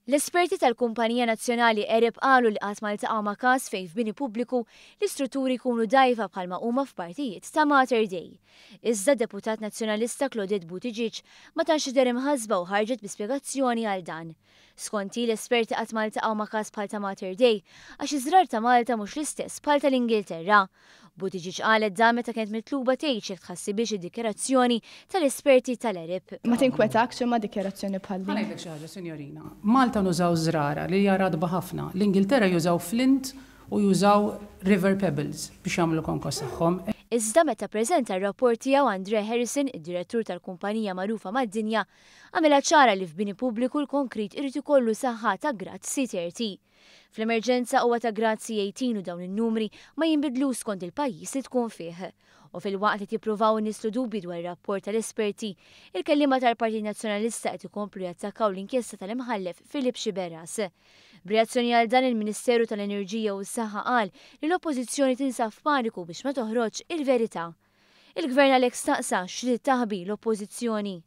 L-esperti tal-kumpanija nazzjonali Arup qalu li qatt ma ltaqgħu ma' każ fejn f'bini pubbliku l-istrutturi jkunu dgħajfa bħalma huma f'partijiet ta' Mater Dei. Iżda d-deputat Nazzjonalista Claudette Buttigieg ma tantx tidher imħassba u ħarġet bi spjegazzjoni għal dan. Skont hi l-esperti qatt ma ltaqgħu ma' każ bħal ta' Mater Dei għax iż-żrar ta' Malta mhux l-istess bħal tal-Ingilterra. Buttigieg qalet dan meta kienet mitluba tgħid x'jekk tħassibhiex id-dikjarazzjoni tal-esperti tal-Arup. Ma tinkwetakx imma dikjarazzjoni bħal din? Ħa ngħidlek xi ħaġa, sinjorina. Malta nużaw żrara li hija ratba ħafna. L-Ingilterra jużaw flint u jużaw river pebbles biex jagħmlu konkos tagħhom. Iżda meta ppreżenta r-rapport tiegħu André Harrison, id-direttur tal-kumpanija magħrufa mad-dinja, għamilha ċara li f'bini pubbliku l-konkrit irid ikollu saħħa ta' grad C30. Fl-emerġenza huwa ta' grad C18 u dawn in-numri ma jinbidlux skont il-pajjiż li tkun fih. U filwaqt li qed jippruvaw inisslu dubji dwar ir-rapport tal-esperti, il-kelliema tal-Partit Nazzjonalista qed ikomplu jattakkaw l-inkjesta tal-Imħallef Philip Sciberras. B'reazzjoni għal dan il-Ministeru tal-Enerġija u s-Saħħa qal li l-Oppożizzjoni tinsab f'paniku biex ma toħroġx il-verità. Il-Gvern għalhekk staqsa x'trid taħbi l-Oppożizzjoni.